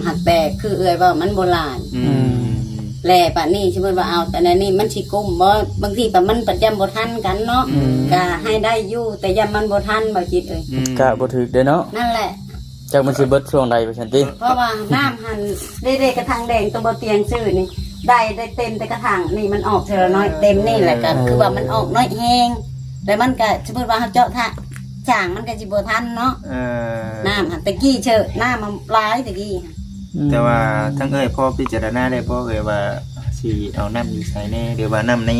ຫາກແປກ ຄືເອື້ອຍເວົ້າ ມັນບໍ່ຫຼາຍ ອືມ ແລະບາດນີ້ ສົມມຸດວ່າເອົາແຕ່ແນວນີ້ ມັນຊິກຸ້ມບໍ່? ບາງທີກໍມັນປະຈຳບໍ່ທັນກັນເນາະ ອືມ ກໍໃຫ້ໄດ້ຢູ່ ແຕ່ຢ້ານມັນບໍ່ທັນ ບໍ່ຈິດເອີຍ ອືມ ກະບໍ່ຖືກເດ້ເນາະ ນັ້ນແຫຼະ ຈັກມັນຊິເບິດຊ່ວງໃດວ່າຊັ້ນຕິ ເພາະວ່ານ້ຳຫັ້ນ ເດ້ໆ ກະຖາງແດງຕົວບໍ່ຕຽງຊື້ນີ້ ໄດ້ ໄດ້ເຕັມແຕ່ກະຖາງນີ້ ມັນອອກເທື່ອລະໜ້ອຍ ເຕັມນີ້ແຫຼະ ກໍຄືວ່າມັນອອກໜ້ອຍແຮງ ແລ້ວມັນກໍ ສົມມຸດວ່າເຮົາເຈາະທະ ສ້າງມັນກໍຊິບໍ່ທັນເນາະ ເອີ ນ້ຳຫັ້ນ ແຕ່ກີ້ເຊີ ນ້ຳມັນຫຼາຍແຕ່ກີ້ ອືມ ແຕ່ວ່າທາງເອື້ອຍພໍພິຈາລະນາໄດ້ບໍ່ເອື້ອຍວ່າ ຊິເອົານ້ຳຢູ່ໃສແດ່ ຫຼືວ່ານ້ຳໃນ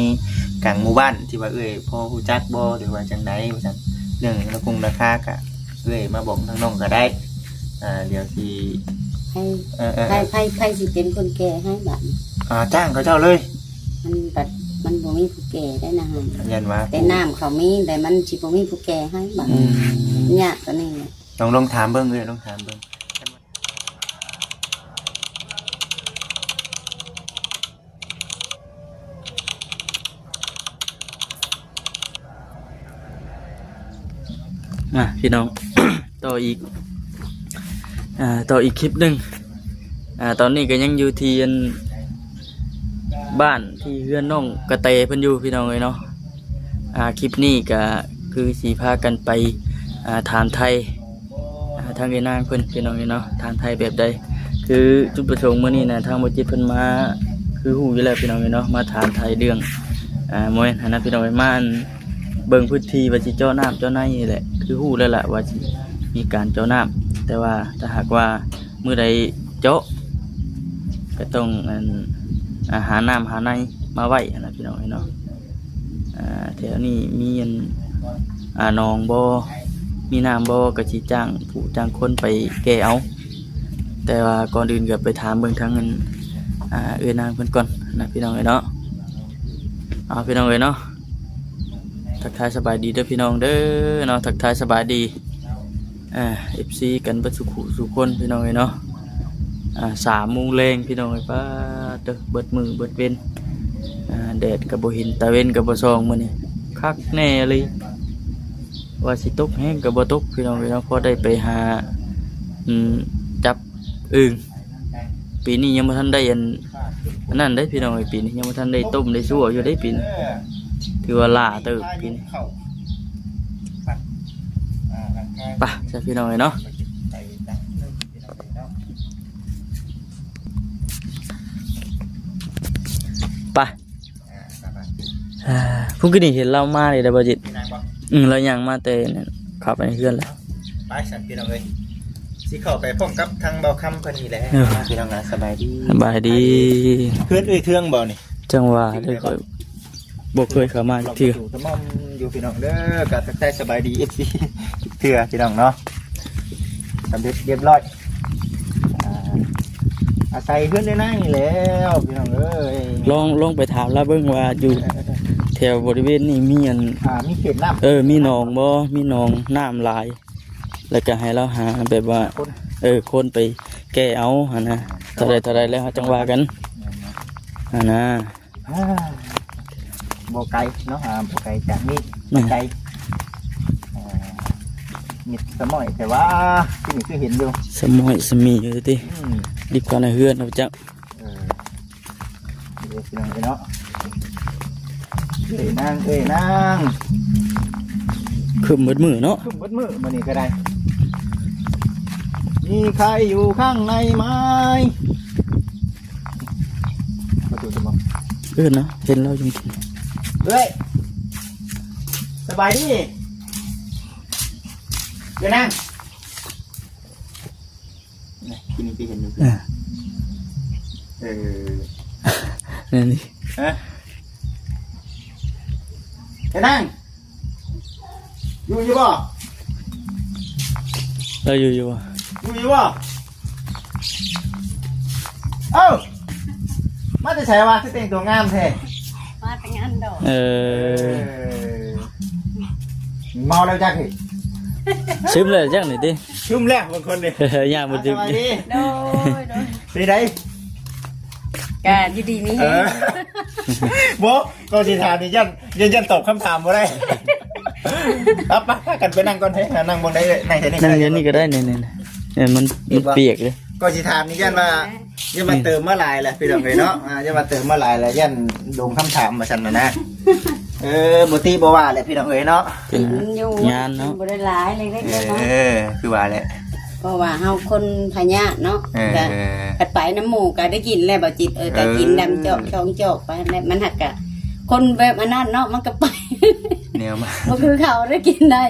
ກາງໝູ່ບ້ານ ທີ່ວ່າເອື້ອຍພໍຮູ້ຈັກບໍ່ ຫຼືວ່າຈັ່ງໃດວ່າຊັ້ນ ເລື່ອງລາຄາຄົງລາຄາກະ ເອື້ອຍມາບອກທາງນ້ອງກໍໄດ້ ອ່າ ດຽວຊິ ໃຜ ເອີ ໃຜ ໃຜ ໃຜຊິເປັນຄົນແກ່ໃຫ້ບາດນີ້ ອ່າ ຈ້າງເຂົາເຈົ້າເລີຍ ມັນບັດ ມັນບໍ່ມີຜູ້ແກ່ໄດ້ນະຫັ້ນ ຢ້ານວ່າ ແຕ່ນ້ຳເຂົາມີ ແຕ່ມັນຊິບໍ່ມີຜູ້ແກ່ໃຫ້ບາດ ອືມ ຍາກກວ່ານີ້ແຫຼະ ລອງ ລອງຖາມເບິ່ງເອີຍ ລອງຖາມເບິ່ງ ມາພີ່ນ້ອງ ຕໍ່ອີກ ອ່າ ຕໍ່ອີກຄລິບໜຶ່ງ ອ່າ ຕອນນີ້ກໍຍັງຢູ່ທີ່ອັນ ບ້ານທີ່ເຮືອນນ້ອງກະແຕເພິ່ນຢູ່ ພີ່ນ້ອງເອີຍເນາະ ອ່າ ຄລິບນີ້ກໍຄືຊິພາກັນໄປ ອ່າ ຖາມໄຖ່ ອ່າ ທາງເອື້ອຍນາງເພິ່ນ ພີ່ນ້ອງເອີຍເນາະ ຖາມໄຖ່ແບບໃດ ຄືຈຸດປະສົງມື້ນີ້ນະ ທາງບໍ່ຈິດເພິ່ນມາ ຄືຮູ້ຢູ່ແລ້ວ ພີ່ນ້ອງເອີຍເນາະ ມາຖາມໄຖ່ເລື່ອງ ອ່າ ບໍ່ແມ່ນຫັ້ນນະ ພີ່ນ້ອງເອີຍ ມາອັນ ເບິ່ງພື້ນທີ່ວ່າຊິເຈາະນ້ຳເຈາະໃນນີ້ແຫຼະ ຄືຮູ້ແລ້ວລະວ່າຊິມີການເຈາະນ້ຳ ແຕ່ວ່າຖ້າຫາກວ່າມື້ໃດເຈາະ ກໍຕ້ອງອັນ ອ່າ ຫານ້ຳຫາໃນມາໄວ້ຫັ້ນນະ ພີ່ນ້ອງເອີຍເນາະ ອ່າ ແຖວນີ້ມີອັນ ອ່າ ໜອງບໍ່ ມີນ້ຳບໍ່ ກໍຊິຈ້າງຜູ້ຈ້າງຄົນໄປແກ່ເອົາ ແຕ່ວ່າກ່ອນອື່ນກໍໄປຖາມເບິ່ງທາງອັນ ອ່າ ເອື້ອຍນາງເພິ່ນກ່ອນນະ ພີ່ນ້ອງເອີຍເນາະ ເອົາ ພີ່ນ້ອງເອີຍເນາະ ທັກທາຍສະບາຍດີເດີພີ່ນ້ອງເດີເນາະ ທັກທາຍສະບາຍດີ ອ່າ ເອັຟຊີ ກັນເບິດສູ່ຜູ້ສູ່ຄົນ ພີ່ນ້ອງເອີຍເນາະ ອ່າ ສາມໂມງແລງ ພີ່ນ້ອງເອີຍ ປາດເດີ ເບິດມື້ເບິດເວັນ ອ່າ ແດດກໍບໍ່ເຫັນ ຕາເວັນກໍບໍ່ສ່ອງ ມື້ນີ້ຄັກແນ່ອີ່ຫຼີ ວ່າຊິຕົກແຮງກໍບໍ່ຕົກ ພີ່ນ້ອງເອີຍເນາະ ພໍໄດ້ໄປຫາ ອືມ ຈັບອຶ່ງ ປີນີ້ຍັງບໍ່ທັນໄດ້ອັນ ອັນນັ້ນເດ້ພີ່ນ້ອງເອີຍ ປີນີ້ຍັງບໍ່ທັນໄດ້ຕົ້ມໄດ້ຊົ່ວຢູ່ເດ້ປີນີ້ ຖືວ່າຫຼ້າເຕີບປີນີ້ ໄປຊະພີ່ນ້ອງເອີຍເນາະ ໄປ ອ່າ ຜູ້ກີ້ນີ້ເຫັນລາວມານີ້ໄດ້ບໍ່ຈິດ ອືມ ລາວຍ່າງມາແຕ່ນັ້ນ ເຂົ້າໄປໃນເຮືອນແລ້ວ ໄປຊັ້ນພີ່ນ້ອງເອີຍ ຊິເຂົ້າໄປພ້ອມກັບທາງບ່າວຄຳເພິ່ນນີ້ແຫຼະ ເອີ ພີ່ນ້ອງ ສະບາຍດີ ສະບາຍດີ ເຮືອນເອື້ອຍເທືອງບໍ່ນີ້ ຈັ່ງວ່າເດີ ຂ້ອຍບໍ່ເຄີຍເຂົ້າມາຈັກເທື່ອ ເຂົ້າປະຕູຕະໝ່ອມຢູ່ພີ່ນ້ອງເດີ ກໍທັກທາຍສະບາຍດີ ເອັຟຊີ ເທື່ອພີ່ນ້ອງເນາະ ສຳເລັດຮຽບຮ້ອຍ ອ່າ ອາໄສເຮືອນໃນນັ້ນນີ້ແລ້ວພີ່ນ້ອງເອີຍ ລອງ ລອງໄປຖາມລາວເບິ່ງວ່າຢູ່ ເອີ ແຖວບໍລິເວນນີ້ມີອັນ ອ່າ ມີເຂດນ້ຳ ເອີ ມີໜອງບໍ່ ມີໜອງນ້ຳຫຼາຍ ແລ້ວກໍໃຫ້ລາວຫາແບບວ່າ ຄົນ ເອີ ຄົນໄປແກ່ເອົາຫັ້ນນະ ເທົ່າໃດເທົ່າໃດແລ້ວເຮົາຈັ່ງວ່າກັນ ແມ່ນເນາະ ຫັ້ນນະ ອ່າ ບໍ່ໄກເນາະ ອ່າ ບໍ່ໄກຈາກນີ້ ແມ່ນ ໄກ ອ່າ ມິດສະໝ້ອຍ ແຕ່ວ່າທີ່ນີ້ຄືເຫັນຢູ່ ສະໝ້ອຍສະໝີຢູ່ຕິ ອືມ ລິບເຂົ້າໃນເຮືອນເນາະ ເຈົ້າ ເອີ ເດີພີ່ນ້ອງເອີຍເນາະ ເອີຍນາງ ເອີຍນາງ ຄຶ້ມເບິດມື້ເນາະ ຄຶ້ມເບິດມື້ມື້ນີ້ກໍໄດ້ ມີໃຄຢູ່ຂ້າງໃນໄໝ? ປະຕູຈະບໍ່ ເອີ້ນເນາະ ເຫັນລາວຢູ່ ເອີຍ ສະບາຍດີ ເອີຍນາງ ນີ້ ທີ່ນີ້ທີ່ເຫັນຢູ່ ເອີ ເອີ ນັ້ນນີ້ ຮະ ເອີຍນາງ ຢູ່ຢູ່ບໍ່? ລາວຢູ່ຢູ່ບໍ່? ຢູ່ຢູ່ບໍ່? ເອົ້າ ມາແຕ່ໃສວະ? ຄືແຕ່ງຕົວງາມແທ້? ມາແຕ່ງານດອກ. ເອີ ເອີ ເມົາແລ້ວຈັກເຮີຍ? ຊຶມແລ້ວຈັກນີ້ຕິ? ຊຶມແລ້ວບາງຄົນນີ້ ຍ່າງບໍ່ຖືກ. ສະບາຍດີ. ໂດຍ ໂດຍ. ເປັນໃດ? ກະຢູ່ດີມີແຮງ. ເອີ ບໍ່ ກໍຊິຖາມນີ້ ຢ້ານ ຢ້ານ ຢ້ານຕອບຄຳຖາມບໍ່ໄດ້. ໄປ ໄປ ພາກັນໄປນັ່ງກ່ອນເດ ນັ່ງບ່ອນໃດ ນັ່ງແຖວນີ້ ນັ່ງແຖວນີ້ກໍໄດ້. ນີ້ ນີ້ ນີ້ ມັນ ມັນປຽກເດ້. ກໍຊິຖາມນີ້ຢ້ານວ່າ ຢ້ານວ່າເຕີມມາຫຼາຍແຫຼະພີ່ນ້ອງເອີຍເນາະ ອ່າ ຢ້ານວ່າເຕີມມາຫຼາຍແລ້ວຢ້ານລົງຄຳຖາມວ່າຊັ້ນນະນະ ເອີ ບໍ່ຕິບໍ່ວ່າແຫຼະພີ່ນ້ອງເອີຍເນາະ ເປັນງານເນາະ ບໍ່ໄດ້ຫຼາຍເລັກໆນ້ອຍໆ ເອີ ຄືວ່າແຫຼະ ເພາະວ່າເຮົາຄົນພະຍາດເນາະ ເອີ ກໍ ຄັນໄປນຳໝູ່ກໍໄດ້ກິນແຫຼະ ບໍ່ຈິດ ເອີ ກໍກິນ ເອີ ດຳຈອກ ສອງຈອກໄປຫັ້ນແຫຼະ ມັນຫາກກະ ຄົນແບບອັນນັ້ນເນາະ ມັນກໍໄປ ແນວມາ ບໍ່ຄືເຂົາໄດ້ກິນໄດ້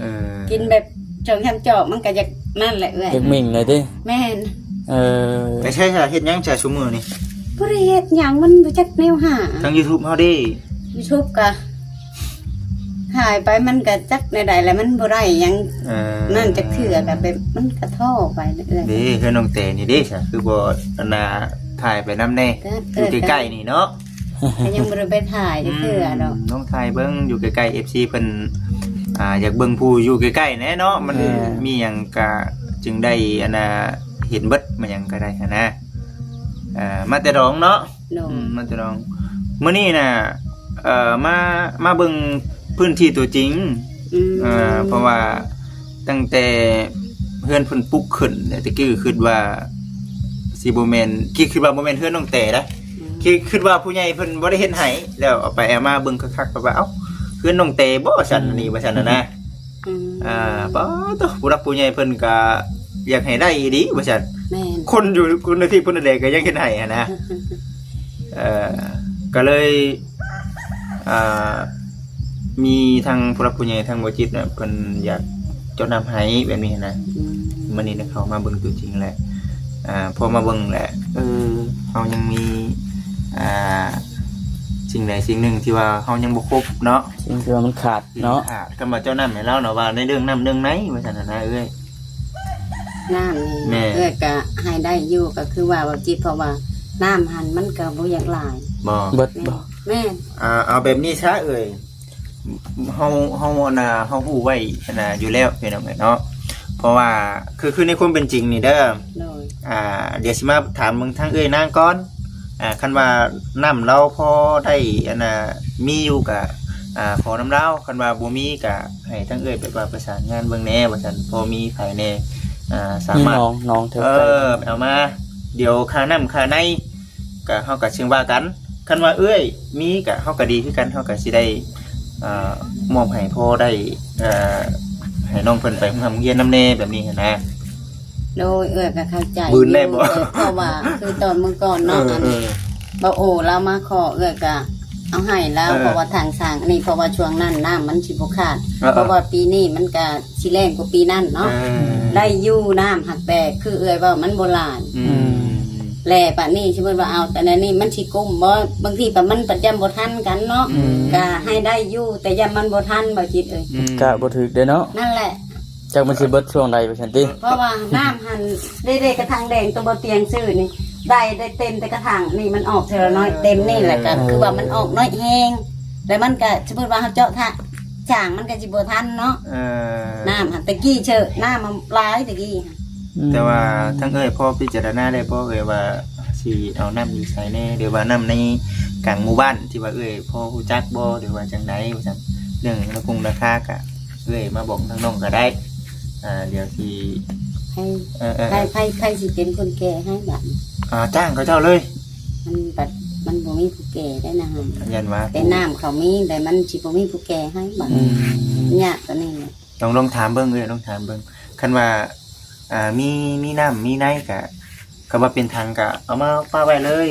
ເອີ ກິນແບບ ສອງສາມຈອກມັນກໍຢາກນັ້ນແຫຼະເອື້ອຍ ຢາກເໝັ່ງເລີຍຕິ ແມ່ນ ເອີ ໄປໃສຊະ ເຮັດຫຍັງຊະຊຸມື້ນີ້ ບໍ່ໄດ້ເຮັດຫຍັງ ມັນບໍ່ຈັກແນວຫາ ທາງຢູທູບເຮົາເດ້ ຢູທູບກະ ຖ່າຍໄປມັນກະຈັກແນວໃດແຫຼະ ມັນບໍ່ໄດ້ຫຍັງ ເອີ ນັ້ນຈັກເທື່ອ ກະແບບມັນກະທໍ້ໄປເອື້ອຍ ເດ້ ເຮືອນນ້ອງແຕນີ້ເດ້ຊະ ຄືບໍ່ອັນນ່າ ຖ່າຍໄປນຳແດ່ ເອີ ຢູ່ໃກ້ໆນີ້ເນາະ ກໍຍັງບໍ່ໄດ້ໄປຖ່າຍຈັກເທື່ອດອກ ອືມ ລອງຖ່າຍເບິ່ງຢູ່ໃກ້ໆ ເອັຟຊີ ເພິ່ນ ອ່າ ຢາກເບິ່ງຜູ້ຢູ່ໃກ້ໆແດ່ເນາະ ມັນ ເອີ ມີຫຍັງກະຈຶ່ງໄດ້ ອັນນ່າ ເຫັນເບິດ ມາຫຍັງກໍໄດ້ຫັ້ນນະ ເອີ ມາແຕ່ດອງເນາະ ໂດຍ ອືມ ມາແຕ່ດອງ ມື້ນີ້ນະ ເອີ ມາ ມາເບິ່ງພື້ນທີ່ຕົວຈິງ ອືມ ເອີ ເພາະວ່າຕັ້ງແຕ່ເຮືອນເພິ່ນປຸກຂຶ້ນ ແຕ່ກີ້ຄິດວ່າຊິບໍ່ແມ່ນ ຄິດ ຄິດວ່າບໍ່ແມ່ນເຮືອນນ້ອງແຕໄດ໋ ອືມ ຄິດ ຄິດວ່າຜູ້ໃຫຍ່ເພິ່ນບໍ່ໄດ້ເຮັດໃຫ້ ແລ້ວເອົາໄປເອົາມາເບິ່ງຄັກໆ ກໍວ່າ ເອົ້າ ເຮືອນນ້ອງແຕບໍ່ ວ່າຊັ້ນ ອືມ ນີ້ ວ່າຊັ້ນນະນະ ອືມ ອ່າ ປາໂຕ ຜູ້ຫຼັກຜູ້ໃຫຍ່ເພິ່ນກໍຢາກໃຫ້ໄດ້ອີ່ຫຼີ ວ່າຊັ້ນ ແມ່ນ ຄົນຢູ່ ຄົນໃນທີ່ເພິ່ນໃດກໍຢາກເຮັດໃຫ້ຫັ້ນນະ ເອີ ກໍເລີຍ ອ່າ ມີທາງຜູ້ຫຼັກຜູ້ໃຫຍ່ທາງບໍ່ຈິດນະ ເພິ່ນຢາກເຈາະນ້ຳໃຫ້ແບບນີ້ນະ ອືມ ມື້ນີ້ນະເຂົ້າມາເບິ່ງຕົວຈິງແຫຼະ ອ່າ ພໍມາເບິ່ງແຫຼະ ເອີ ເຮົາຍັງມີ ອ່າ ສິ່ງໃດສິ່ງໜຶ່ງທີ່ວ່າເຮົາຍັງບໍ່ຄົບເນາະ ສິ່ງທີ່ວ່າມັນຂາດເນາະ ຂາດ ຄຳວ່າເຈາະນ້ຳໃຫ້ລາວນະ ວ່າໃນເລື່ອງນ້ຳເລື່ອງໃນວ່າຊັ້ນນະເອື້ອຍ ນ້ຳນີ້ ແມ່ນ ເອື້ອຍກະໃຫ້ໄດ້ຢູ່ ກໍຄືວ່າ ບໍ່ຈິດ ເພາະວ່ານ້ຳຫັ້ນມັນກໍບໍ່ຢາກຫຼາຍ ບໍ່ ເບິດບໍ່ ແມ່ນ ອ່າ ເອົາແບບນີ້ຊະເອື້ອຍ ເຮົາ ເຮົາ ອັນນ່າ ເຮົາຮູ້ໄວ້ ອັນນ່າ ຢູ່ແລ້ວ ພີ່ນ້ອງເອີຍເນາະ ເພາະວ່າ ຄື ຄືໃນຄວາມເປັນຈິງນີ້ເດີ ໂດຍ ອ່າ ດຽວຊິມາຖາມເບິ່ງທາງເອື້ອຍນາງກ່ອນ ອ່າ ຄັນວ່ານ້ຳລາວພໍໄດ້ ອັນນ່າ ມີຢູ່ກະ ອ່າ ຂໍນຳລາວ ຄັນວ່າບໍ່ມີກະໃຫ້ທາງເອື້ອຍແບບວ່າປະສານງານເບິ່ງແດ່ວ່າຊັ້ນ ພໍມີໃຜແດ່ ອ່າ ສາມາດ ມີນ້ອງ ນ້ອງເທີ ເອີ ເອົາມາ ດຽວຄ່ານ້ຳຄ່າໃນ ກະເຮົາກະຊິວ່າກັນ ຄັນວ່າເອື້ອຍມີກະເຮົາກະດີຄືກັນ ເຮົາກະຊິໄດ້ ເອີ ມອບໃຫ້ພໍໄດ້ ເອີ ໃຫ້ນ້ອງເພິ່ນໄປໂຮງຮຽນນຳແດ່ແບບນີ້ຫັ້ນນະ ໂດຍ ເອື້ອຍກະເຂົ້າໃຈຢູ່ ເພາະວ່າຄືຕອນມື້ກ່ອນເນາະ ເອີ ອັນ ເອີ ບ່າວໂອລາວມາຂໍ ເອື້ອຍກະເອົາໃຫ້ລາວ ເອີ ເພາະວ່າທາງສ້າງອັນນີ້ ເພາະວ່າຊ່ວງນັ້ນນ້ຳມັນຊິບໍ່ຂາດ ເອີ ເພາະວ່າປີນີ້ມັນກະ ຊິແລ້ງກວ່າປີນັ້ນເນາະ ເອີ ໄດ້ຢູ່ນ້ຳ ຫາກແຕ່ຄືເອື້ອຍເວົ້າມັນບໍ່ຫຼາຍ ອືມ ແລະບາດນີ້ສົມມຸດວ່າເອົາແຕ່ແນວນີ້ມັນຊິກຸ້ມບໍ່ ບາງທີປະ ມັນປະຈຳບໍ່ທັນກັນເນາະ ອືມ ກະໃຫ້ໄດ້ຢູ່ ແຕ່ຢ້ານມັນບໍ່ທັນ ບໍ່ຈິດເອີຍ ອືມ ກະບໍ່ຖືກເດ້ເນາະ ນັ້ນແຫຼະ ຈັກມັນຊິເບິດຊ່ວງໃດວ່າຊັ້ນຕິ ເພາະວ່ານ້ຳຫັ້ນ ເດ້ໆ ກະຖາງແດງໂຕບໍ່ຕຽງຊື້ນີ້ ໄດ້ ໄດ້ເຕັມແຕ່ກະຖາງນີ້ ມັນອອກເທື່ອລະໜ້ອຍ ເຕັມນີ້ແຫຼະ ກະ ເອີ ຄືວ່າມັນອອກໜ້ອຍແຮງ ແລ້ວມັນກະ ສົມມຸດວ່າເຮົາເຈາະທາງ ສ້າງມັນກໍຊິບໍ່ທັນເນາະ ເອີ ນ້ຳຫັ້ນ ແຕ່ກີ້ເຊີ ນ້ຳມັນຫຼາຍແຕ່ກີ້ ອືມ ແຕ່ວ່າທາງເອື້ອຍພໍພິຈາລະນາໄດ້ບໍ່ເອື້ອຍວ່າ ຊິເອົານ້ຳຢູ່ໃສແດ່ ຫຼືວ່ານ້ຳໃນກາງໝູ່ບ້ານ ທີ່ວ່າເອື້ອຍພໍຮູ້ຈັກບໍ່ ຫຼືວ່າຈັ່ງໃດວ່າຊັ້ນ ເລື່ອງລາຄົງລາຄາກະ ເອື້ອຍມາບອກທາງນ້ອງກໍໄດ້ ອ່າ ດຽວຊິ ໃຜ ເອີ ໃຜ ໃຜ ໃຜຊິເປັນຄົນແກ່ໃຫ້ບາດນີ້ ອ່າ ຈ້າງເຂົາເຈົ້າເລີຍ ມັນບັດ ມັນບໍ່ມີຜູ້ແກ່ໄດ້ນະ ຢ້ານວ່າ ແຕ່ນ້ຳເຂົາມີ ແຕ່ມັນຊິບໍ່ມີຜູ້ແກ່ໃຫ້ບາດ ອືມ ຍາກກວ່ານີ້ ລອງ ລອງຖາມເບິ່ງເອີຍ ລອງຖາມເບິ່ງ ຄັນວ່າ ອ່າ ມີ ມີນ້ຳມີໃນກະ ຄັນວ່າເປັນຖັງກະເອົາມາປະໄວ້ເລີຍ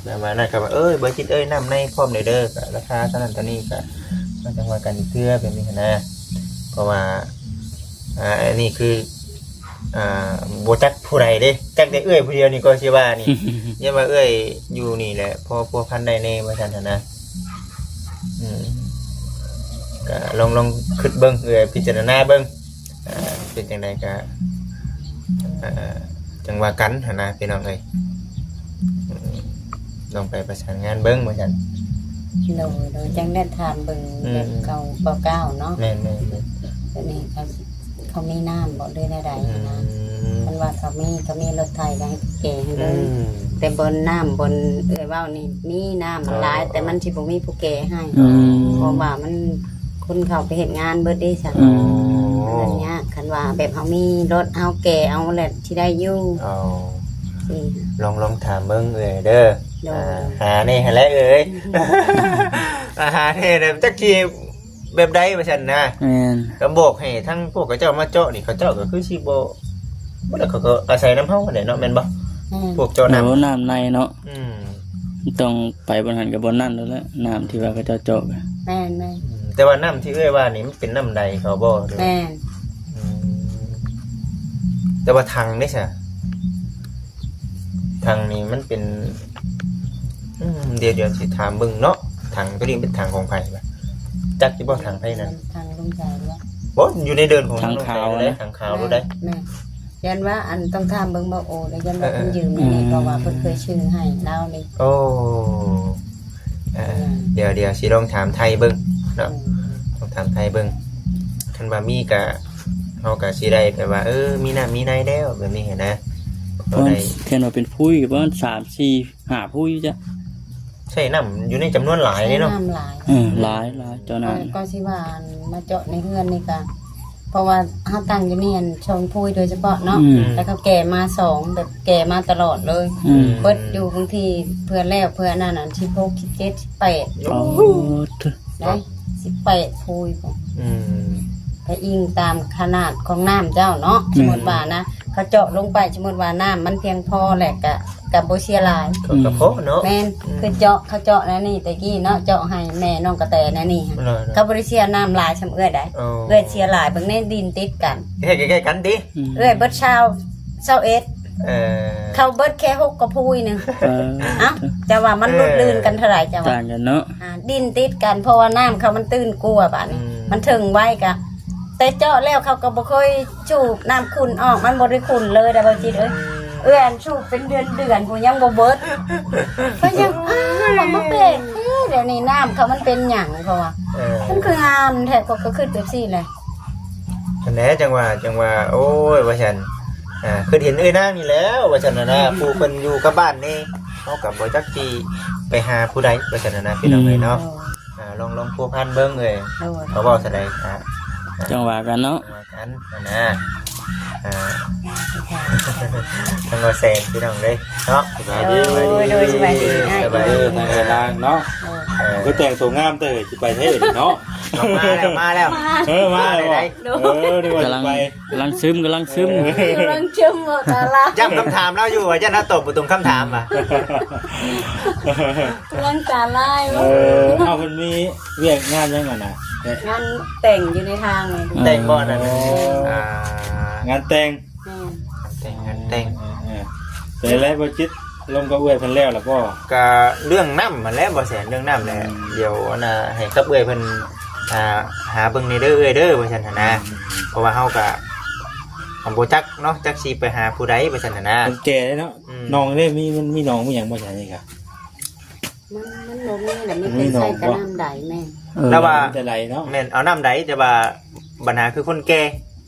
ແບບວ່ານັ້ນ ຄັນວ່າ ເອີຍ ບໍ່ຈິດເອີຍ ນ້ຳໃນພ້ອມເດີ ກະລາຄາເທົ່ານັ້ນເທົ່ານີ້ ກະມາຈັ່ງວ່າກັນອີກເທື່ອ ແບບນີ້ຫັ້ນນະ ເພາະວ່າ ອ່າ ອັນນີ້ຄື ອ່າ ບໍ່ຈັກຜູ້ໃດເດ້ ຈັກແຕ່ເອື້ອຍຜູ້ດຽວນີ້ກໍຊິວ່ານີ້ ຢ້ານວ່າເອື້ອຍຢູ່ນີ້ແຫຼະ ພໍພົວພັນໄດ້ແດ່ວ່າຊັ້ນຫັ້ນນະ ອືມ ກະລອງ ລອງຄິດເບິ່ງ ເອື້ອຍພິຈາລະນາເບິ່ງ ອ່າ ເປັນຈັ່ງໃດກະ ອ່າ ຈັ່ງວ່າກັນຫັ້ນນະ ພີ່ນ້ອງເອີຍ ອືມ ລອງໄປປະສານງານເບິ່ງວ່າຊັ້ນ ໂດຍ ໂດຍ ຈັ່ງໄດ້ຖາມເບິ່ງ ອືມ ແບບເກົ່າ ເກົ່າເກົ່າເນາະ ແມ່ນໆໆ ດຽວນີ້ເຂົາ ເຂົາມີນ້ຳບໍ່ ຫຼືແນວໃດຫັ້ນນະ ອືມ ຄັນວ່າເຂົາມີ ເຂົາມີລົດໄຖກໍໃຫ້ແກ່ໃຫ້ເບິ່ງ ອືມ ແຕ່ບ່ອນນ້ຳ ບ່ອນເອື້ອຍເວົ້ານີ້ ມີນ້ຳມັນຫຼາຍ ອໍ ແຕ່ມັນຊິບໍ່ມີຜູ້ແກ່ໃຫ້ ອືມ ເພາະວ່າມັນ ຄົນເຂົາໄປເຮັດງານເບິດເດ້ຊະ. ອືມ ມັນຍາກ ຄັນວ່າແບບເຮົາມີລົດ ເຮົາແກ່ເອົາແຫຼະ ຊິໄດ້ຢູ່. ອໍ ນີ້ ລອງ ລອງຖາມເບິ່ງເອື້ອຍເດີ. ໂດຍ ອ່າ ຫາແດ່ຫັ້ນແຫຼະເອື້ອຍ ອ່າ ຫາແດ່ແຫຼະ ຈັກຊິແບບໃດວ່າຊັ້ນນະ. ແມ່ນ ກໍບອກໃຫ້ທາງພວກເຂົາເຈົ້າມາເຈາະນີ້ ເຂົາເຈົ້າກໍຄືຊິບໍ່ ບໍ່ ແລ້ວເຂົາກໍອາໄສນຳເຮົາຫັ້ນແຫຼະເນາະ ແມ່ນບໍ່? ແມ່ນ ພວກເຈາະນ້ຳ ໂອ້ ນ້ຳໃນເນາະ. ອືມ ຕ້ອງໄປບ່ອນຫັ້ນກັບບ່ອນນັ້ນໂລດແຫຼະ ນ້ຳທີ່ວ່າເຂົາເຈົ້າເຈາະ. ແມ່ນໆ ອືມ ແຕ່ວ່ານ້ຳທີ່ເອື້ອຍວ່ານີ້ ມັນເປັນນ້ຳໃດເຂົາບໍ່? ແມ່ນ ອືມ ແຕ່ວ່າຖັງເດ້ຊະ ຖັງນີ້ມັນເປັນ ອືມ ດຽວ ດຽວຊິຖາມເບິ່ງເນາະ. ຖັງໂຕນີ້ເປັນຖັງຂອງໃຜວະ? ຈັກຢູ່ບໍ່ ຖັງໃຜນັ້ນ? ທາງລຸງໃຈເນາະ. ບໍ່ ຢູ່ໃນເດີ່ນຂອງ ທາງຂາວ ລຸງໃຈເລີຍ ນະ ທາງຂາວ ແມ່ນ ໂລດໃດ. ແມ່ນ ຢ້ານວ່າ ອັນ ຕ້ອງຖາມເບິ່ງບ່າວໂອ ແລ້ວຢ້ານວ່າ ເອີ ເພິ່ນຢືມໃນນີ້ ເອີ ເພາະວ່າເພິ່ນເຄີຍຊື້ໃຫ້ລາວນີ້. ໂອ້ ເອີ ອືມ ດຽວ ດຽວຊິລອງຖາມໄຖ່ເບິ່ງເນາະ. ອືມ ລອງຖາມໄຖ່ເບິ່ງ ຄັນວ່າມີກະ ເຮົາກະຊິໄດ້ແບບວ່າ ເອີ ມີນ້ຳມີໃນແລ້ວ ແບບນີ້ຫັ້ນນະ. ປະມານ ແມ່ນວ່າເປັນພຸ້ຍ ປະມານສາມ ສີ່ ຫ້າພຸ້ຍຈ້ະ. ໃຊ້ນ້ຳຢູ່ໃນຈຳນວນຫຼາຍເດ້ເນາະ. ໃຊ້ນ້ຳຫຼາຍ ເອີ ຫຼາຍ ຫຼາຍເຈົ້ານ້ຳ. ເອີ ກໍຊິວ່າ ອັນ ມາເຈາະໃນເຮືອນນີ້ກະ ເພາະວ່າເຮົາຕັ້ງຢູ່ນີ້ ອັນ ຊ່ອງພຸ້ຍໂດຍສະເພາະເນາະ. ອືມ ແລ້ວເຂົາແກ່ມາສອງ ແບບແກ່ມາຕະຫຼອດເລີຍ. ອືມ ເບິດຢູ່ ບາງທີເພື່ອແລ້ວເພື່ອອັນນັ້ນ ອັນ ສິບຫົກ ສິບເຈັດ ສິບແປດ. ໂອ້ ໄດ້ ສິບແປດພຸ້ຍພຸ້ນ. ອືມ ກໍອີງຕາມຂະໜາດຂອງນ້ຳເຈົ້າເນາະ. ແມ່ນ ສົມມຸດວ່ານະ ເຂົາເຈາະລົງໄປ ສົມມຸດວ່ານ້ຳມັນພຽງພໍແຫຼະ ກະ ກະບໍ່ເສຍຫຼາຍ. ກໍ ອືມ ກໍພໍເນາະ. ແມ່ນ ອືມ ຄືເຈາະ ເຂົາເຈາະແນວນີ້ແຕ່ກີ້ເນາະ ເຈາະໃຫ້ແມ່ນ້ອງກະແຕແນວນີ້ ໂດຍ ເຂົາບໍ່ໄດ້ເສຍນ້ຳຫຼາຍສ່ຳເອື້ອຍໃດ. ໂອ້ ເອື້ອຍເສຍຫຼາຍ ເບິ່ງແນ່ ດິນຕິດກັນ ເຮັດໃກ້ໆກັນຕິ. ອືມ ເອື້ອຍເບິດຊາວ ຊາວເອັດ. ເອີ ເຂົາເບິດແຄ່ຫົກກະພຸ້ຍໜຶ່ງ. ເອີ ເອົ້າ ເຈົ້າວ່າມັນ ເອີ ຫຼຸດລື່ນກັນເທົ່າໃດ ເຈົ້າວ່າ ຕ່າງກັນເນາະ. ອ່າ ດິນຕິດກັນ ເພາະວ່ານ້ຳເຂົາມັນຕື້ນກວ່າບາດນີ້. ອືມ ມັນເຖິງໄວກະ ແຕ່ເຈາະແລ້ວເຂົາກໍບໍ່ເຄີຍສູບນ້ຳຂຸ່ນອອກ ມັນບໍ່ໄດ້ຂຸ່ນເລີຍເດ້ ບ່າວຈິດເອີຍ. ອືມ ເອື້ອຍ ອັນ ສູບເປັນເດືອນໆ ພຸ້ນ ຍັງບໍ່ເບິດ. ເພິ່ນຍັງ ອ້າວ ວ່າມາແປກແທ້ ດຽວນີ້ນ້ຳເຂົາມັນເປັນຫຍັງ ເຂົາວ່າ. ເອີ ມັນຄືງາມແທ້ ຂ້ອຍກໍຄິດແບບຊີ້ແຫຼະ. ຫັ້ນແຫຼະ ຈັ່ງວ່າ ຈັ່ງວ່າ ໂອ້ຍ ວ່າຊັ້ນ ອ່າ ຄິດເຫັນເອື້ອຍນາງນີ້ແລ້ວ ວ່າຊັ້ນນະນະ. ອືມ ຜູ້ເພິ່ນຢູ່ກັບບ້ານນີ້ ເຮົາກໍບໍ່ຈັກຊິໄປຫາຜູ້ໃດ ວ່າຊັ້ນນະນະ ພີ່ນ້ອງເອີຍເນາະ. ອືມ ໂດຍ ອ່າ ລອງ ລອງພົວພັນເບິ່ງເອີຍ. ໂດຍ ເຂົາເວົ້າຊັ້ນໃດ ອ່າ ຈັ່ງວ່າກັນເນາະ ວ່າກັນຫັ້ນນະ. ອ່າ ທາງບ່າວແສນ ພີ່ນ້ອງເອີຍເນາະ. ໂດຍ ໂດຍ ສະບາຍດີ ສະບາຍດີ ເອີ ທາງເອື້ອຍນາງເນາະ. ໂດຍ ເອີ ຄືແຕ່ງໂຕງາມແທ້ ຊິໄປໃສເນາະ. ມາແລ້ວ ມາແລ້ວ ເອີ ມາແລ້ວ. ເອີ ນຶກວ່າຊິໄປ ກຳລັງຊຶມ ກຳລັງຊຶມ ເອີ ກຳລັງຊຶມ ບໍ່ຕາລາຍ. ຢ້ຳຄຳຖາມລາວຢູ່ວ່າຢ້ານລາວຕອບບໍ່ຕົງຄຳຖາມວ່າ ກຳລັງຕາລາຍ. ເອີ ເອົາ ເພິ່ນມີວຽກງານຫຍັງຫັ້ນນະ? ງານແຕ່ງຢູ່ໃນທາງ. ແຕ່ງບໍ່ນັ້ນ? ອໍ ອ່າ ງານແຕ່ງ. ແມ່ນ ແຕ່ງ ງານແຕ່ງ. ເອີ ເອີ ເປັນໃດ ບໍ່ຈິດ ລົມກັບເອື້ອຍເພິ່ນແລ້ວລະບໍ່? ກະເລື່ອງນ້ຳຫັ້ນແຫຼະ ບໍ່ແສນ ເລື່ອງນ້ຳແຫຼະ. ອືມ ດຽວອັນນ່າ ໃຫ້ກັບເອື້ອຍເພິ່ນ ອ່າ ຫາເບິ່ງແດ່ເດີເອື້ອຍເດີ ວ່າຊັ້ນຫັ້ນນະ. ອືມ ເພາະວ່າເຮົາກະ ກໍບໍ່ຈັກເນາະ ຈັກຊິໄປຫາຜູ້ໃດ ວ່າຊັ້ນຫັ້ນນະ. ມັນແກ່ເນາະ. ອືມ ໜອງເດ້ ມີ ມັນມີໜອງມີຫຍັງບໍ່ໃສ່ນີ້ກະ? ມັນ ມັນບໍ່ມີແຫຼະ ມີແຕ່ໃສ່ແຕ່ນ້ຳໃດ. ແມ່ນ ເອີ ແລ້ວວ່າ ມີແຕ່ໄຫຼເນາະ. ແມ່ນ ເອົານ້ຳໃດ ແຕ່ວ່າບັນຫາຄືຄົນແກ່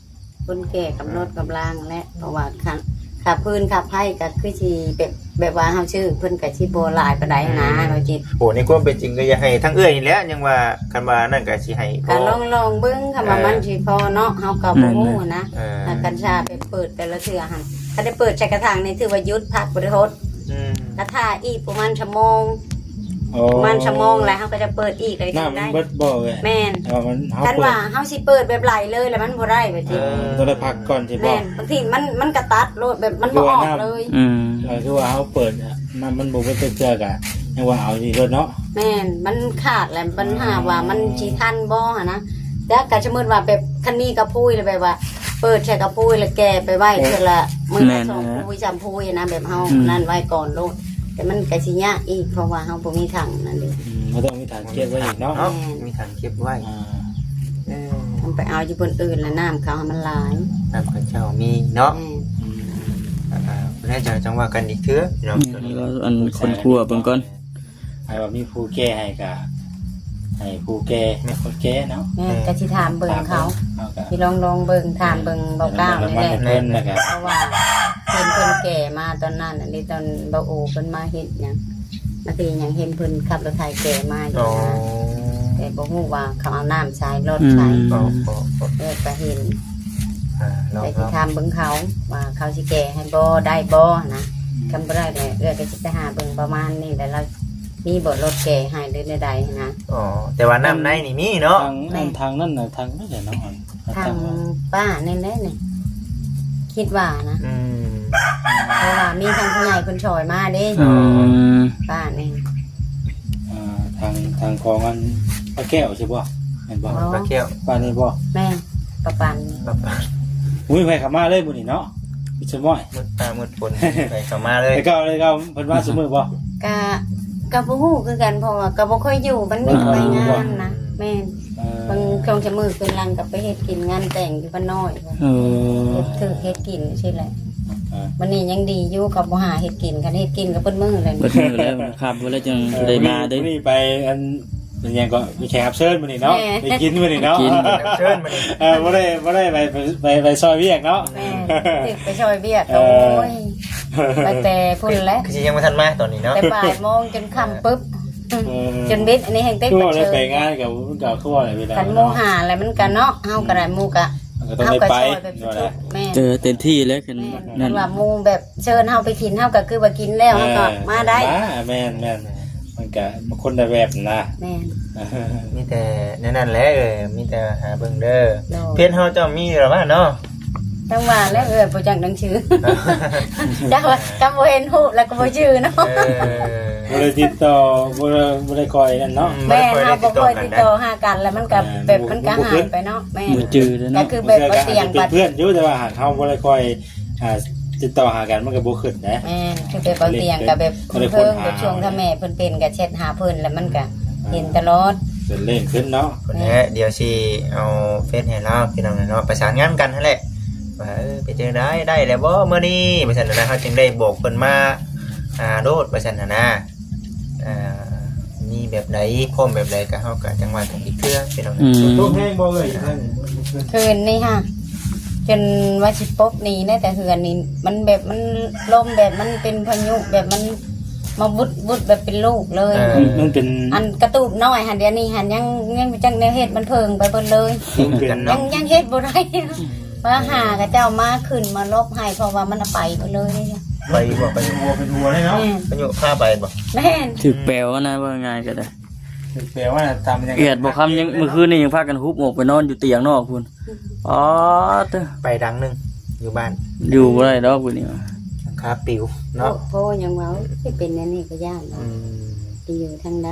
ຄົນແກ່ກຳລົດກຳລາງແຫຼະ. ເອີ ເພາະວ່າຄ່າ ຄ່າຟືນຄ່າໄຟກໍຄືຊິແບບ ແບບວ່າເຮົາຊື້ເພິ່ນກໍຊິບໍ່ຫຼາຍປານໃດນະ. ອືມ ວ່າຈິດ ໂອ້ ໃນຄວາມເປັນຈິງກໍຢາກໃຫ້ທາງເອື້ອຍນີ້ແຫຼະ ຍັງວ່າ ຄັນວ່ານັ້ນກໍຊິໃຫ້ ກໍລອງ ລອງເບິ່ງ ຄັນວ່າ ເອີ ມັນຊິພໍເນາະ ເຮົາກໍບໍ່ຮູ້ນະ. ແມ່ນໆ ເອີ ຄັນຊາໄປເປີດແຕ່ລະເທື່ອຫັ້ນ ຄັນໄດ້ເປີດໃສ່ກະຖາງນີ້ ຖືວ່າຢຸດ ພັກ ບໍ່ໄດ້ຫົດ. ອືມ ກະຖ້າອີກປະມານຊົ່ວໂມງ. ອໍ ປະມານຊົ່ວໂມງແລ້ວ ເຮົາກໍຈະເປີດອີກ ແລ້ວຈຶ່ງໄດ້. ນ້ຳມັນເບິດບໍ່ເອື້ອຍ? ແມ່ນ ເອີ ຄັນວ່າເຮົາຊິເປີດແບບໄຫຼເລີຍ ແລ້ວມັນບໍ່ໄດ້ ແບບນີ້. ເອີ ຕ້ອງໄດ້ພັກກ່ອນຊິບໍ່? ແມ່ນ ບາງທີມັນ ມັນກະຕັດໂລດ ແບບມັນບໍ່ອອກເລີຍ. ອືມ ເອີ ຄືວ່າເຮົາເປີດ ນ້ຳມັນບໍ່ເບິດຈັກເທື່ອກະ ຍັງວ່າເອົາຢູ່ໂລດເນາະ. ແມ່ນ ມັນຂາດແຫຼະ ບັນຫາວ່າມັນຊິທັນບໍ່ຫັ້ນນະ. ແຕ່ກະສົມມຸດວ່າແບບ ຄັນມີກະພຸ້ຍແລ້ວ ແບບວ່າເປີດໃສ່ກະພຸ້ຍແລ້ວແກ່ໄປໄວ້ເທື່ອລະມື້ລະສອງພຸ້ຍສາມພຸ້ຍນະ ແບບເຮົານັ້ນໄວ້ກ່ອນໂລດ. ແຕ່ມັນກະຊິຍາກອີກ ເພາະວ່າເຮົາບໍ່ມີຖັງນັ້ນເດ້. ອືມ ເຮົາຕ້ອງມີຖັງເກັບໄວ້ອີກເນາະ. ແມ່ນ ມີຖັງເກັບໄວ້. ອ່າ ເອີ ມັນໄປເອົາຢູ່ບ່ອນອື່ນລະ ນ້ຳເຂົາມັນຫຼາຍ ນ້ຳເຂົາເຈົ້າມີເນາະ. ແມ່ນ ອືມ ອ່າ ແລ້ວຈັ່ງ ຈັ່ງວ່າກັນອີກເທື່ອເນາະ. ແມ່ນ ແລ້ວອັນຄົ້ນຄວ້າເບິ່ງກ່ອນ. ໃຫ້ວ່າມີຜູ້ແກ່ໃຫ້ກະໃຫ້ຜູ້ແກ່ ແມ່ນ ຄົນແກ່ເນາະ. ແມ່ນ ກະຊິຖາມເບິ່ງເຂົາ ຊິລອງ ລອງເບິ່ງ ຖາມເບິ່ງບໍ່ກ້າວນີ້ແຫຼະ. ເພາະວ່າເຫັນເພິ່ນແກ່ມາຕອນນັ້ນ ອັນນີ້ຕອນບ່າວໂອເພິ່ນມາເຮັດຫຍັງ ມາເຮັດຫຍັງ ເຫັນເພິ່ນຂັບລົດໄຖແກ່ມາຢູ່. ແຕ່ບໍ່ຮູ້ວ່າເຂົາເອົານ້ຳໃສ່ ຫຼອດໃສ່. ອືມ ເອີ ກໍເຫັນ ອ່າ ລອງ ແຕ່ຊິຖາມເບິ່ງເຂົາວ່າເຂົາຊິແກ້ໃຫ້ບໍ່ ໄດ້ບໍ່ນະ. ອືມ ຄັນບໍ່ໄດ້ແລ້ວເອື້ອຍກໍຊິໄປຫາເບິ່ງປະມານນີ້ແຫຼະ ລາວມີບໍ່ລົດແກ້ໃຫ້ ຫຼືແນວໃດນະ. ອໍ ແຕ່ວ່ານ້ຳໃນນີ້ມີເນາະ. ທາງ ແມ່ນ ທາງນັ້ນນະ ທາງນັ້ນແຫຼະເນາະ. ທາງປ້ານີ້ແຫຼະນີ້ ຄິດວ່ານະ. ອືມ ເພາະວ່າມີທາງຜູ້ໃຫຍ່ເພິ່ນຊ່ອຍມາເດ້. ອືມ ປ້ານີ້ ອ່າ ທາງ ທາງຂອງອັນປ້າແກ້ວໃຊ່ບໍ່? ແມ່ນບໍ່? ອໍ ປ້າແກ້ວ ປ້ານີ້ບໍ່? ແມ່ນ ປ້າປັນ ປ້າປັນ. ອຸ້ຍ ໄປເຂົ້າມາເລີຍມື້ນີ້ເນາະ ມີສະໝ້ອຍ ມືດຟ້າມືດຝົນ ໄປເຂົ້າມາເລີຍ. ແຕ່ເກົ່າ ແຕ່ເກົ່າເພິ່ນມາຊຸມື້ບໍ່? ກະ ກະບໍ່ຮູ້ຄືກັນ ເພາະວ່າກະບໍ່ຄ່ອຍຢູ່ ມັນມີ ອ່າ ໄປງານນະ. ແມ່ນ ເອີ ບາງຊ່ວງຊະມື້ຄືນຫຼັງກໍໄປເຮັດກິນງານແຕ່ງຢູ່ບ້ານນ້ອຍ. ເອີ ເຮັດຖືກເຮັດກິນຊີ້ແຫຼະ. ອ່າ ມື້ນີ້ຍັງດີຢູ່ ເຂົາບໍ່ຫາເຮັດກິນ ຄັນເຮັດກິນກໍເບິດມື້ແລ້ວ ເບິດມື້ແລ້ວ. ຄ່ຳພຸ້ນແລ້ວຈຶ່ງ ເອີ ໄດ້ມາເດ້. ມື້ນີ້ໄປອັນ ເປັນຫຍັງກໍ ມີແຂກຮັບເຊີນມື້ນີ້ເນາະ. ແມ່ນ ໄດ້ກິນມື້ນີ້ເນາະ ກິນ ແຂກຮັບເຊີນມື້ນີ້. ເອີ ບໍ່ໄດ້ ບໍ່ໄດ້ໄປ ໄປ ໄປຊ່ອຍວຽກເນາະ. ແມ່ນ ຖືກໄປຊ່ອຍວຽກ. ເອີ ໂອ້ຍ ໄປແຕ່ພຸ້ນແຫຼະ ຄືຊິຍັງບໍ່ທັນມາຕອນນີ້ເນາະ ແຕ່ບ່າຍໂມງຈົນຄ່ຳປຶບ. ເອີ ຈົນບິດ ອັນນີ້ແຮ່ງເຕັກ ຄືວ່າໄດ້ໄປງານກັບ ມັນກໍຄືວ່າເວລາ ຄັນໝູ່ຫາແລ້ວມັນກໍເນາະ ເຮົາກໍໄດ້ ໝູ່ກໍ ເຮົາກໍໄປຊ່ອຍແບບສຸດໆ. ແມ່ນ ເອີ ເຕັມທີ່ແລ້ວ ຄັນ ແມ່ນ ນັ້ນ ຄັນວ່າໝູ່ແບບເຊີນເຮົາໄປກິນ ເຮົາກໍຄືວ່າກິນແລ້ວ ເອີ ເຮົາກໍມາໄດ້. ມາ ແມ່ນໆ ມັນກະຄົນລະແບບນະ. ແມ່ນ ມີແຕ່ແນວນັ້ນແຫຼະ. ເອີ ມີແຕ່ຫາເບິ່ງເດີ. ໂດຍ ເພຈເຮົາເຈົ້າມີຢູ່ລະວ່າເນາະ? ຈັ່ງວ່າແຫຼະ ເອີ ບໍ່ຈັກໜັງສື. ຈັກວ່າ ຄັນບໍ່ເຫັນຮູບແລ້ວກໍບໍ່ຈື່ເນາະ. ເອີ ບໍ່ໄດ້ຕິດຕໍ່ ບໍ່ໄດ້ ບໍ່ໄດ້ຄ່ອຍນັ້ນເນາະ. ອືມ ແມ່ນ ບໍ່ໄດ້ຄ່ອຍໄດ້ຕິດຕໍ່ກັນນະ ເຮົາບໍ່ຄ່ອຍຕິດຕໍ່ຫາກັນ ແລ້ວມັນກໍແບບ ແມ່ນ ມັນກໍຫາຍໄປເນາະ. ແມ່ນ ບໍ່ຈື່ເລີຍເນາະ. ກໍຄືແບບວ່າຕຽງ ບາດ ເປັນເພື່ອນຢູ່ ແຕ່ວ່າຫາກເຮົາບໍ່ໄດ້ຄ່ອຍ ອ່າ ຕິດຕໍ່ຫາກັນ ມັນກໍບໍ່ຂຶ້ນນະ. ແມ່ນ ຄືແບບວ່າຕຽງກໍແບບ ເພິ່ນກໍໄດ້ຄົ້ນຫາ ເພິ່ນແບບຊ່ວງຖ້າແມ່ເພິ່ນເປັນກໍແຊັດຫາເພິ່ນ ແລ້ວມັນກໍເຫັນຕະຫຼອດ. ເປັນເລື່ອງຂຶ້ນເນາະ. ພຸ້ນແຫຼະ ແມ່ນ ດຽວຊິເອົາເຟສໃຫ້ລາວ ພີ່ນ້ອງເນາະ ປະສານງານກັນຫັ້ນແຫຼະ ວ່າ ເອີ ເປັນຈັ່ງໃດ ໄດ້ແລ້ວບໍ່ມື້ນີ້ ວ່າຊັ້ນນະ. ເຮົາຈຶ່ງໄດ້ບອກເພິ່ນມາ ອ່າ ໂລດ ວ່າຊັ້ນນະ. ອ່າ ມີແບບໃດ ພ້ອມແບບໃດ ກໍເຮົາກໍຈັ່ງວ່າກັນອີກເທື່ອ ພີ່ນ້ອງ. ອືມ ຕົກແຮງບໍ່ເອີຍ ຄືນນີ້ຫະ ຈົນວ່າຊິປົບໜີແດ່ ແຕ່ເຮືອນນີ້ມັນແບບ ມັນລົມແບບ ມັນເປັນພາຍຸ ແບບມັນມາວຸດໆ ແບບເປັນລູກເລີຍ. ເອີ ມັນ ມັນເປັນ ອັນກະຕູບນ້ອຍຫັ້ນ ດຽວນີ້ຫັ້ນຍັງ ຍັງບໍ່ຈັກແນວເຮັດ ມັນເພິ່ງໄປເບິດເລີຍ. ມັນເປັນ ຍັງ ຍັງເຮັດບໍ່ໄດ້. ມາຫາເຂົາເຈົ້າມາຂຶ້ນມາຫຼົບໃຫ້ ເພາະວ່າມັນເອົາໄປເບິດເລີຍເດ້. ໄປບໍ່ ໄປຫົວ ເປັນຫົວເລີຍເນາະ. ແມ່ນ ພາຍຸພາໄປບໍ່? ແມ່ນ ຖືກແປວນະ ເວົ້າງ່າຍກໍໄດ້ ຖືກແປວນະ. ຕາມ ແອດບໍ່ຄຳຍັງ ມື້ຄືນນີ້ຍັງພາກັນຮຸບອອກໄປນອນຢູ່ຕຽງນອກພຸ້ນ. ອໍ ເຕີ ໄປຫຼັງໜຶ່ງຢູ່ບ້ານ ຢູ່ບໍ່ໄດ້ດອກມື້ນີ້ ຫຼັງຄາປິວເນາະ. ໂອ້ ຍັງເວົ້າຊິເປັນແນວນີ້ກໍຢ້ານ. ອືມ ຊິຢູ່ທາງໃດ?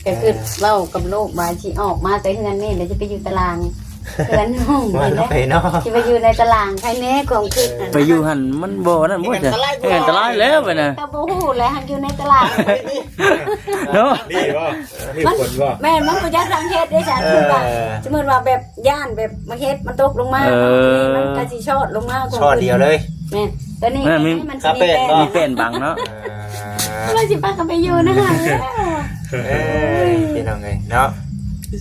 ກໍຄືເວົ້າກັບລູກວ່າຊິອອກມາແຕ່ເຮືອນນີ້ ແລ້ວຊິໄປຢູ່ຕາລາງເຮືອນຫ້ອງນີ້ແຫຼະ ຊິໄປຢູ່ໃນຕາລາງ. ໃຜແນ່ຄວາມຄິດຫັ້ນ ໄປຢູ່ຫັ້ນມັນບໍ່ນັ້ນບໍ່ ຈະອັນຕະລາຍແລ້ວໄປນະ. ກໍບໍ່ຮູ້ແຫຼະ ຫາກຢູ່ໃນຕາລາງເນາະ. ນີ້ບໍ່ ນີ້ຝົນບໍ່? ແມ່ນ ມັນບໍ່ຈັກທາງເຮັດເດ້. ສະ ເອີ ສົມມຸດວ່າ ສົມມຸດວ່າແບບ ຢ້ານແບບມັນເຮັດມັນຕົກລົງມາ ເອີ ມັນກໍຊິຊອດລົງມາ ຊອດດຽວເລີຍ. ແມ່ນ ຕອນນີ້ ແມ່ນ ມີ ມັນຊິມີແປ້ນ ມີແປ້ນບັງເນາະ. ເອີ ວ່າຊິພາກັນໄປຢູ່ນະ. ເອີ ພີ່ນ້ອງເອີຍເນາະ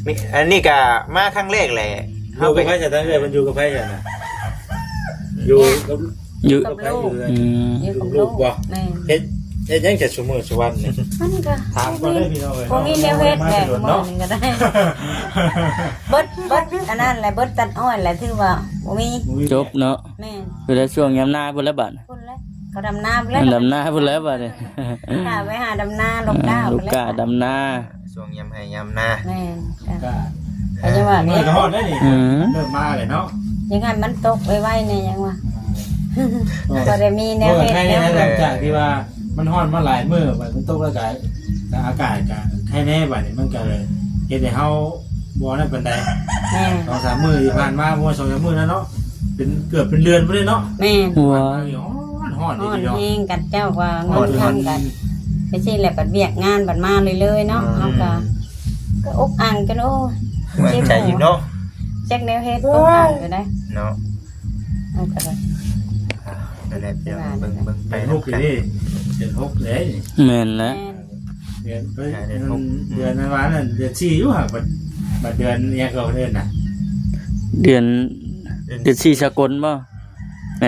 ມີ ອັນນີ້ກໍມາຄັ້ງແລກແຫຼະ. ຢູ່ກັບໃຜຊະ? ທາງເອື້ອຍເພິ່ນຢູ່ກັບໃຜຊະນະ? ຢູ່ກັບ ຢູ່ກັບລູກ. ອືມ ຢູ່ກັບລູກບໍ່? ແມ່ນ ເຮັດ ເຮັດຫຍັງແຕ່ຊຸມື້ຊຸວັນນີ້? ມັນກໍ ຖາມກ່ອນເດີພີ່ນ້ອງເອີຍ ບໍ່ມີແນວເຮັດແຫຼະ ມື້ນີ້ກໍໄດ້ ເບິດ ເບິດອັນນັ້ນແຫຼະ ເບິດຕັດອ້ອຍແຫຼະ ຖືວ່າບໍ່ມີ ຈົບເນາະ. ແມ່ນ ຄືໄດ້ຊ່ວງຍາມນາພຸ້ນແຫຼະບາດ ພຸ້ນແຫຼະ ເຂົາດຳນາພຸ້ນແຫຼະ ດຳນາພຸ້ນແຫຼະບາດນີ້. ຖ້າໄປຫາດຳນາ ຫຼົກກ້າ ອ່າ ຫຼົກກ້າ ພຸ້ນແຫຼະ ດຳນາ ຊ່ວງຍາມໄຮ່ຍາມນາ. ແມ່ນ ກໍ ກໍຍັງວ່າ ເອີ ເດ້ ກໍຮອດໄດ້ນີ້. ອືມ ເລີ່ມມາແລ້ວເນາະ ຍັງໃຫ້ມັນຕົກໄວໆແດ່ ຍັງວ່າ ອືມ ກໍໄດ້ມີແນວເຮັດ ໃຫ້ແນວ ຫຼັງຈາກທີ່ວ່າມັນຮ້ອນມາຫຼາຍມື້ ບັດມັນຕົກແລ້ວກໍ ກໍອາກາດກໍໄຄແດ່. ບັດນີ້ມັນກໍເລີຍເຮັດໃຫ້ເຮົາບໍ່ນັ້ນປານໃດ. ແມ່ນ ສອງສາມມື້ທີ່ຜ່ານມາ ບໍ່ວ່າສອງສາມມື້ນັ້ນເນາະ ເປັນ ເກືອບເປັນເດືອນພຸ້ນເດ້ເນາະ. ແມ່ນ ໂອ້ຍ ຮ້ອນ ຮ້ອນ ຮ້ອນແຮງກັນ ເຈົ້າວ່າເງິນຄຳກັນ ໄປຊີ້ແຫຼະ ບັດວຽກງານບັດມາເລື້ອຍໆເນາະ. ອືມ ເຮົາກໍ ກໍອົກອັ່ງຈົນ ໂອ້ຍ ເຈັບໃຈຢູ່ເນາະ ຈັກແນວເຮັດ ອົກອັ່ງຢູ່ໄດ໋ເນາະ. ເຮົາກໍໄດ້ ອ່າ ນັ້ນແຫຼະ ເບິ່ງ ເບິ່ງໄປນຳກັນ ເດືອນຫົກເດ້. ແມ່ນແຫຼະ ແມ່ນ ເດືອນ ເດືອນ ເດືອນນັ້ນວ່ານັ້ນ ເດືອນສີ່ຢູ່ຫາກ ບັດ ບັດເດືອນຫຍັງກໍເອີ້ນນະ ເດືອນ ເດືອນສີ່ສາກົນບໍ່?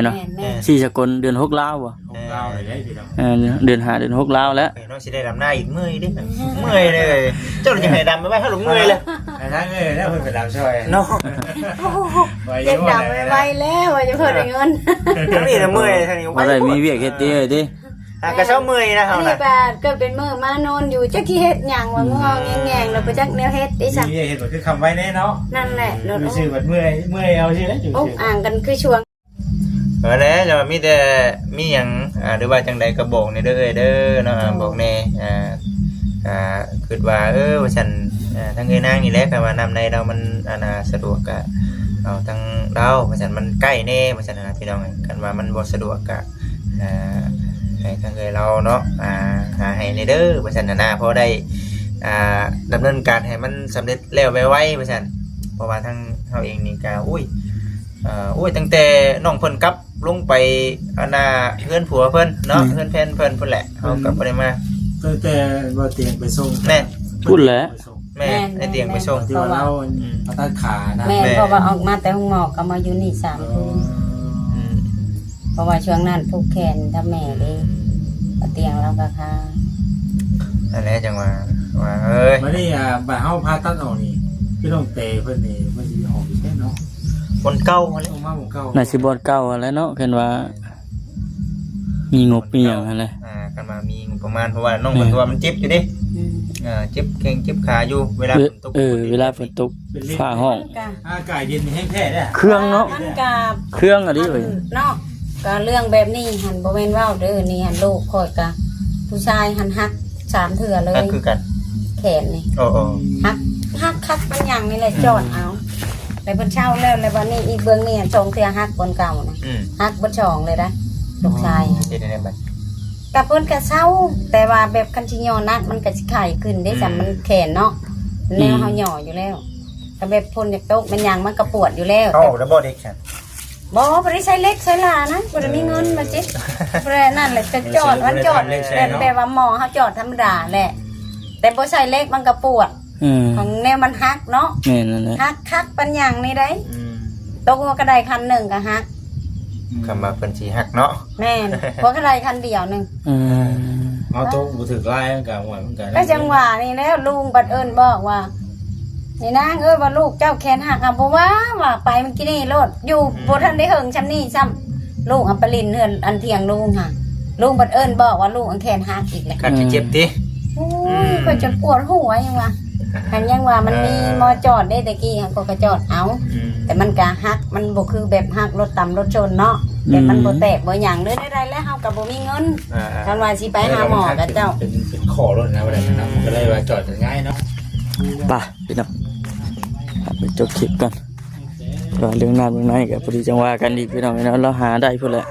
ແມ່ນບໍ່? ແມ່ນໆ ສີສະກົນເດືອນຫົກລາວບໍ່? ຂອງລາວເລີຍເດ້ພີ່ນ້ອງ. ເອີ ເດືອນຫ້າເດືອນຫົກລາວແລ້ວ. ເນາະ ຊິໄດ້ດຳນາອີກ ເມື່ອຍເດ້ ເມື່ອຍເດ້. ເຈົ້າຈະໃຫ້ດຳໄປໄວ້ ເຮົາລະເມື່ອຍເລີຍ. ທາງເອີຍແລ້ວເພິ່ນໄປດຳຊ່ອຍເນາະ. ຢາກດຳໄວໆແລ້ວ ວ່າຈະພໍໄດ້ເງິນ. ທາງນີ້ລະເມື່ອຍ ທາງນີ້ ບໍ່ໄດ້ມີວຽກເຮັດຕິເອີຍຕິ. ຫາກະເຊົາເມື່ອຍນະເຮົານະ. ອັນນີ້ກໍເກີດເປັນມື້ມານອນຢູ່ ຈັກຊິເຮັດຫຍັງວ່າ ງົວແງງໆ ແລ້ວບໍ່ຈັກແນວເຮັດອີ່ສັງ. ມີວຽກເຮັດກໍຄືຄ່ຳໄວແນ່ເນາະ. ນັ້ນແຫຼະ ອືມ ເນາະ ຊື່ວ່າເມື່ອຍ ເມື່ອຍເອົາຊື່ແຫຼະ. ອົກອ່າງກັນຄືຊ່ວງ ເອີ ແຫຼະ ແຕ່ວ່າມີແຕ່ ມີຫຍັງ ອ່າ ຫຼືວ່າຈັ່ງໃດກໍບອກແດ່ເດີເອີຍເດີເນາະ. ບອກແດ່ ອ່າ ອ່າ ຄິດວ່າ ເອີ ວ່າຊັ້ນ ອ່າ ທາງເອື້ອຍນາງນີ້ແຫຼະ ຄັນວ່ານຳໃນລາວມັນ ອັນນ່າ ສະດວກກະເອົາທາງລາວ ວ່າຊັ້ນ ມັນໃກ້ແດ່ ວ່າຊັ້ນນະພີ່ນ້ອງ. ຄັນວ່າມັນບໍ່ສະດວກກະ ອ່າ ໃຫ້ທາງເອື້ອຍລາວເນາະ ອ່າ ຫາໃຫ້ແດ່ເດີ ວ່າຊັ້ນນະ ພໍໄດ້ ອ່າ ດຳເນີນການໃຫ້ມັນສຳເລັດແລ້ວໄວໆ ວ່າຊັ້ນ. ເພາະວ່າທາງເຮົາເອງນີ້ກະ ໂອ້ຍ ເອີ ໂອ້ຍ ຕັ້ງແຕ່ນ້ອງເພິ່ນກັບລົງໄປ ອັນນ່າ ເຮືອນຜົວເພິ່ນເນາະ ແມ່ນ ເຮືອນແຟນເພິ່ນພຸ້ນແຫຼະ ເຮົາກໍບໍ່ໄດ້ມາ. ຕັ້ງແຕ່ບໍ່ຕຽງໄປສົ່ງ ແມ່ນ ພຸ້ນແຫຼະ ໄປສົ່ງ ແມ່ນ ແມ່ນ ໄອ້ຕຽງໄປສົ່ງ ແມ່ນ ທີ່ວ່າລາວ ອືມ ຜ່າຕັດຂານະ. ແມ່ນ ແມ່ນ ເພາະວ່າອອກມາແຕ່ໂຮງໝໍກໍມາຢູ່ນີ້ສາມຄືນ. ອືມ ເພາະວ່າຊ່ວງນັ້ນຜູກແຂນກັບແມ່ເດ້ ອືມ ໄອ້ຕຽງລາວກໍຄາ. ນັ້ນແຫຼະ ຈັ່ງວ່າ ວ່າ ເອີຍ ບັດນີ້ ອ່າ ບັດເຮົາຜ່າຕັດອອກນີ້ ຄືນ້ອງເຕເພິ່ນນີ້ ເພິ່ນຊິອອກຢູ່ແທ້ເນາະ. ບ່ອນເກົ່າຫັ້ນແຫຼະ ອອກມາບ່ອນເກົ່າ ໜ້າຊິບ່ອນເກົ່າຫັ້ນແຫຼະເນາະ ຄັນວ່າມີງົບມີຫຍັງຫັ້ນແຫຼະ. ອ່າ ຄັນວ່າມີງົບປະມານ ເພາະວ່ານ້ອງເພິ່ນ ແມ່ນ ກໍວ່າມັນເຈັບຢູ່ເດ້. ອືມ ອ່າ ເຈັບແຂ້ງເຈັບຂາຢູ່ ເວລາ ເອີ ຝົນຕົກ ເອີ ເວລາຝົນຕົກ ເປັນເລນ ຟ້າຮ້ອງ ອາກາດເຢັນແຮງແທ້ເດ້. ເຄືອງເນາະ ມັນກະເຄືອງອີ່ຫຼີເວີຍເນາະ. ກະເລື່ອງແບບນີ້ຫັ້ນບໍ່ແມ່ນເວົ້າເດີ ນີ້ຫັ້ນລູກຂ້ອຍກະ ຜູ້ຊາຍຫັ້ນຫັກສາມເທື່ອເລີຍ ຫັກຄືກັນ ແຂນນີ້. ໂອ້ ໂອ້ ຫັກ ຫັກຄັກມັນຫຍັງນີ້ແຫຼະ ອືມ ຈອດເອົາ ແລ້ວເພິ່ນເຊົາແລ້ວ ແລ້ວບັດນີ້ອີກເບື້ອງນີ້ຫັ້ນສອງເທື່ອ ຫັກບ່ອນເກົ່ານະ. ອືມ ຫັກເບິດສອງເລີຍໄດ໋ ລູກຊາຍ. ເຮັດໄດ້ບັດ ກະເພິ່ນກະເຊົາ ແຕ່ວ່າແບບຄັນຊິຍໍ້ໜັກມັນກະຊິໄຂ້ຂຶ້ນເດ້. ອືມ ສ່ຳມັນແຂນເນາະ ແນວເຮົາຍໍ້ຢູ່ແລ້ວ ກະແບບຝົນຢາກຕົກແມ່ນຫຍັງມັນກະປວດຢູ່ແລ້ວ. ເອົາແລ້ວບໍ່ເດັກຊັ້ນ? ບໍ່ ບໍ່ໄດ້ໃຊ້ເຫຼັກໃຊ້ຫຼານະ ບໍ່ໄດ້ມີເງິນ ເອີ ມາຈິ ບໍ່ໄດ້ນັ້ນແຫຼະ ຈະຈອດ ມັນຈອດ ບໍ່ໄດ້ທຳເຫຼັກໃຊ້ເນາະ ແບບ ແບບວ່າໝໍເຮົາຈອດທຳມະດາແຫຼະ ແຕ່ບໍ່ໃຊ້ເຫຼັກມັນກະປວດ. ອືມ ຂອງແນວມັນຫັກເນາະ. ແມ່ນນັ້ນແຫຼະ ຫັກຄັກປານຫຍັງນີ້ໄດ໋. ອືມ ຕົກຫົວກະໄດຄັນໜຶ່ງກະຫັກ. ອືມ ຄຳວ່າເພິ່ນຊິຫັກເນາະ. ແມ່ນ ຫົວກະໄດຄັນດຽວໜຶ່ງ. ອືມ ເຮົາຕົກບໍ່ຖືກລາຍມັນກະ ໂອ້ຍ ມັນກະ ກະຈັ່ງວ່ານີ້ແຫຼະ ລຸງບັດເອີ້ນບອກວ່າ ນີ້ນາງເອີຍ ວ່າລູກເຈົ້າແຂນຫັກ ຫາບໍ່ວ່າ ວ່າໄປມື້ກີ້ນີ້ໂລດ ຢູ່ ອືມ ບໍ່ທັນໄດ້ເຫິງຊ່ຳນີ້ຊ້ຳ ລູກຫາໄປຫຼິ້ນເຮືອນອັນຖຽງລຸງຫາ ລຸງບັດເອີ້ນບອກວ່າລູກອັນແຂນຫັກອີກແຫຼະ. ຄັນຊິເຈັບຕິ? ໂອ້ຍ ອືມ ຂ້ອຍຈົນປວດຫົວຫຍັງວະ ຫັ້ນຫຍັງວ່າມັນມີ ເອີ ໝໍຈອດເດ້ ແຕ່ກີ້ຫັ້ນຂ້ອຍກໍຈອດເອົາ. ອືມ ແຕ່ມັນກະຫັກ ມັນບໍ່ຄືແບບຫັກລົດຕຳລົດຊົນເນາະ ແຕ່ມັນ ອືມ ບໍ່ແຕກບໍ່ຫຍັງ ຫຼືໃດໆແລ້ວເຮົາກໍບໍ່ມີເງິນ. ອ່າໆ ຄັນວ່າຊິໄປຫາໝໍກັບເຈົ້າ ເປັນ ເປັນຂໍ້ລົດນະ ວ່າໄດ້ນະ ມັນກໍເລີຍວ່າຈອດງ່າຍເນາະ. ໄປ ພີ່ນ້ອງ ໄປຈົບຄລິບກ່ອນ ວ່າເລື່ອງນ້ຳເລື່ອງໃນກໍພໍດີຈັ່ງວ່າກັນອີກ ພີ່ນ້ອງເນາະ. ລາວຫາໄດ້ພຸ້ນແຫຼະ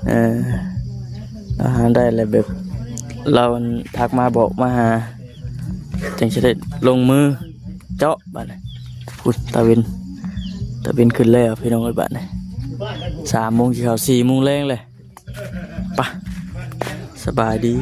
ເອີ ລາວຫາໄດ້ແລ້ວ ແບບລາວທັກມາບອກມາຫາ ຈັ່ງຊິໄດ້ລົງມືເຈາະບາດນີ້. ພຸ້ນ ຕາເວັນ ຕາເວັນຂຶ້ນແລ້ວ ພີ່ນ້ອງເອີຍ ບາດນີ້ ສາມໂມງຊິເຂົ້າສີ່ໂມງແລງແລ້ວ. ໄປ ສະບາຍດີ.